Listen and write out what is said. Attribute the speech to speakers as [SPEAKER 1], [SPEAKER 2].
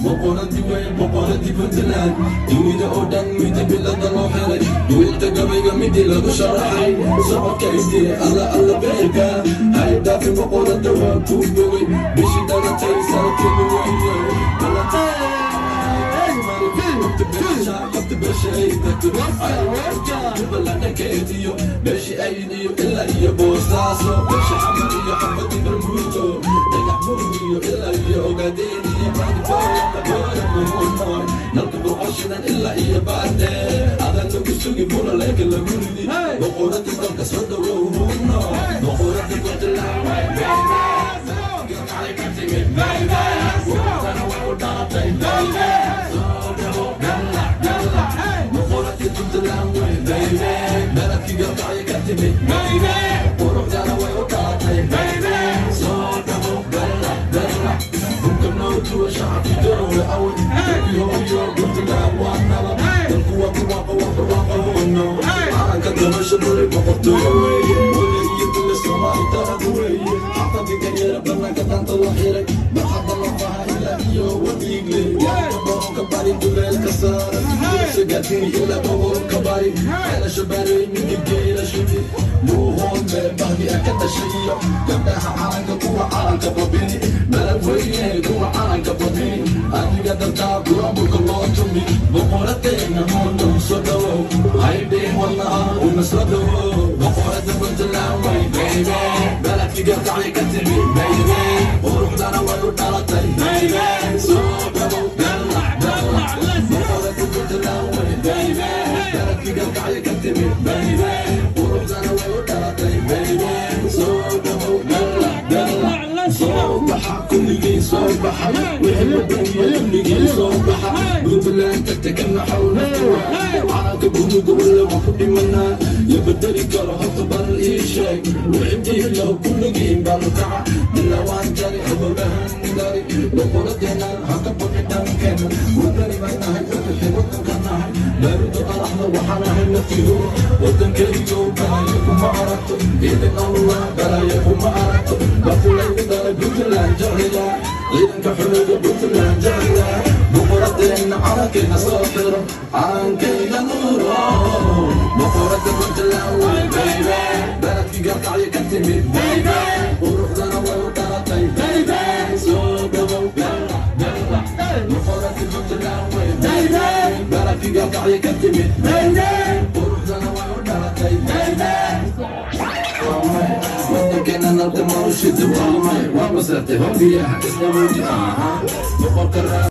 [SPEAKER 1] Boqoradii weyn, boqoradii Puntland, dunida oo dhan midi bilada loo helay, duulta gabayga midii lagu sharaxay, socodka idii alla alla beerka hay dhaafin. Boqorada waa kuu bogay, bishii dhalatay sanadkeenu weeye. Jubbaland dhankeediyo beeshii Aydiyo ilaa iyo Boosaaso, beesha Xamar iyo xabadii Barmuuto, Dhagax Buur iyo ilaa iyo Ogaadeen iyo nalka Burcoshidan ilaa iyo Baardheer, adan lagu sugi bulaleeka lagu ridi. Boqoradii dalka, soo dhawow huno, boqoradii Puntland. Quruxdana way u dhalatay. Soo dhawow, galla galla, boqoradii Puntland way, baby. Beledkii Galkacyo ka timid, quruxdana way u dhalatay. Soo dhawow, galla galla, hubka noo duwa, shacabki Garowe away, dalkii hooyo Puntland waa nabad, dalku waa barwaaqo, waa barwaaqo huno. Calanka damasha dhulay boqortooyo weeye, weli iyo dule Soomaali darab weeye. Xaafadii garyara banaanka daanta loo xiray, barxadda lafaha ilaa iyo Wadiigle, gobolka Bari duleelka saaran, gaadini ilaa gobolka Bari, Ceelasha Barey midigeela shubi, Buuhoodle bahdi ka dhashay iyo gabdhaha calanka, kuwa calanka babini, Balad Weyne kuwa calanka babini, adiga dartaa buraburka loo tumi. Boqoradeena huno, soo dhawow, haydhin wadnaha una soo dhawow. Boqorada Puntland way, baby. Beledkii Galkacyo ka timid, baby. Quruxdana way u dhalatay, baby. Soo dhawow, galla galla, boqorada Puntland way, baby. Beledkii Galkacyo ka timid, baby. Quruxdana way u dhalatay, baby. Soo dhawow, galla galla, soo baxa kulligii, soo baxa wixii wadaniya kulligii, soo baxa. Puntland tagta ka naxowna, calanka buluuga walla waan ku dhimanaa, ya bedeli karo horta bal ii sheeg? Wixii dhihi kulligiin balkaca dilawaan jari hobolahan dari. Boqoradeena haka baqi, dhankeena wadani baan nahay, wixii wadanka nahay, baaruda qaraxda waxaan ahay nafiyo wadankaygo. Balaayo kuma aragto, idin Allah, balaayo kuma aragto. Bakulaygu dhalay Puntland jecliya, ciidanka xooga Puntland jecliya. Boqoradeena calankeena soo xiro, calankayga nuuro. Boqorada Puntland way, baby. Beledkii Galkacyo ka timid, baby. Quruxdana way u dhalatay, baby. Soo dhawow, galla galla, boqorada Puntland way, baby. Beledkii Galkacyo ka timid, baby. Quruxdana way u dhalatay, baby. Wadankeena nalka mawshida waa may, waa masartay hobiyaha isla wadi aha boqorka.